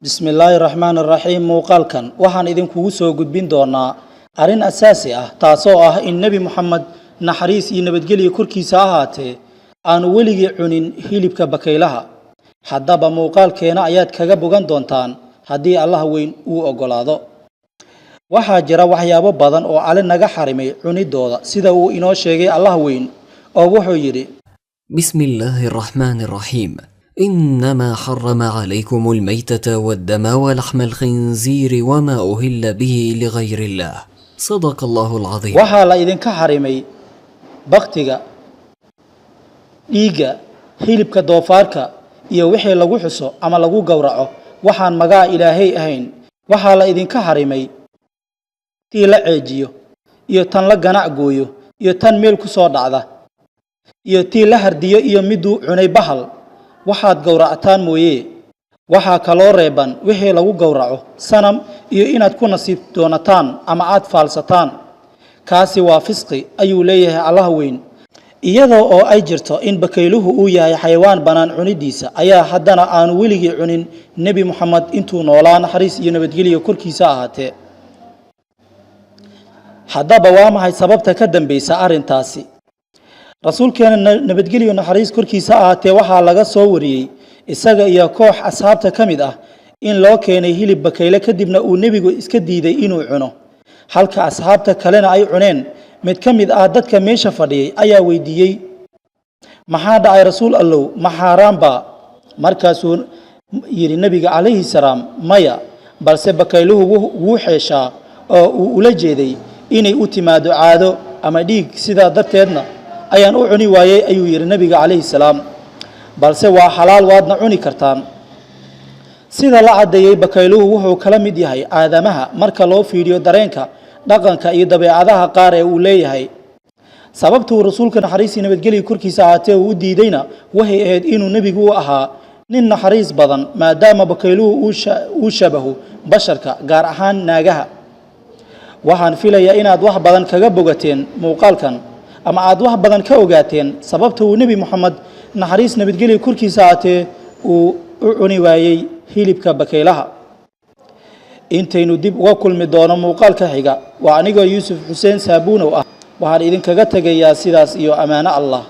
Bismillaahi raxmaani raxiim. Muuqaalkan waxaan idinkugu soo gudbin doonaa arrin asaasi ah, taasoo ah in Nebi Moxamed, naxariis iyo nabadgelyo korkiisa ahaatee, aanu weligii cunin hilibka bakaylaha. Haddaba muuqaalkeena ayaad kaga bogan doontaan haddii Allah weyn uu oggolaado. Waxaa jira waxyaabo badan oo Alle naga xarimay cunidooda, sida uu inoo sheegay Allah weyn, oo wuxuu yidhi: بسم الله الرحمن الرحيم. انما حرم عليكم الميته والدم ولحم الخنزير وما اهل به لغير الله. صدق الله العظيم. Waxaa la idinka xarimay baktiga, dhiigga, hilibka doofaarka iyo wixii lagu xuso ama lagu gowraco waxaan magaca Ilaahay ahayn. Waxaa la idinka xarimay tii la ceejiyo iyo tan la ganac gooyo iyo tan meel ku soo dhacda iyo tii la hardiyo iyo miduu cunay bahal, waxaad gowractaan mooye. Waxaa kaloo reeban wixii lagu gowraco sanam iyo inaad ku nasiib doonataan ama aad faalsataan. Kaasi waa fisqi, ayuu leeyahay Allah weyn. Iyadoo oo ay jirto in bakayluhu uu yahay xayawaan bannaan cunidiisa, ayaa haddana aanu weligii cunin Nebi Moxamed intuu noolaa, naxariis iyo nabadgelyo korkiisa ahaatee. Haddaba waa maxay sababta ka dambeysa arrintaasi? Rasuulkeena, nabadgelyo naxariis korkiisa ahaatee, waxaa laga soo wariyey isaga iyo koox asxaabta ka mid ah in loo keenay hilib bakayle, kadibna uu nebigu iska diiday inuu cuno, halka asxaabta kalena ay cuneen. Mid ka mid ah dadka meesha fadhiyey ayaa weydiiyey: "Maxaa dhacay, Rasuul Allow? Ma xaaraan baa?" Markaasuu yidhi nebiga calayhi salaam: "Maya, balse bakayluhu wuu xeeshaa," oo uu ula jeeday inay u timaado caado ama dhiig. "Sidaa darteedna ayaan u cuni waayey," ayuu yidhi nebiga calayhi salaam, "balse waa xalaal, waadna cuni kartaan." Sida la caddeeyey, bakayluhu wuxuu kala mid yahay aadamaha marka loo fiiriyo dareenka, dhaqanka iyo dabeecadaha qaar ee uu leeyahay. Sababtuu rasuulka, naxariistii nabadgelya korkiisa ahaatee, uu u diideyna waxay ahayd inuu nebigu u ahaa nin naxariis badan, maadaama bakayluhu uu shabaho basharka, gaar ahaan naagaha. Waxaan filayaa inaad wax badan kaga bogateen muuqaalkan ama aad wax badan ka ogaateen sababta uu Nebi Moxamed, naxariis nabadgelya korkiisa ahaatee, uu u cuni waayey hilibka bakaylaha. Intaynu dib uga kulmi doono muuqaalka xiga, waa anigoo Yuusuf Xuseen Saabuunow ah. Waxaan idinkaga tegayaa sidaas iyo ammaano Allah.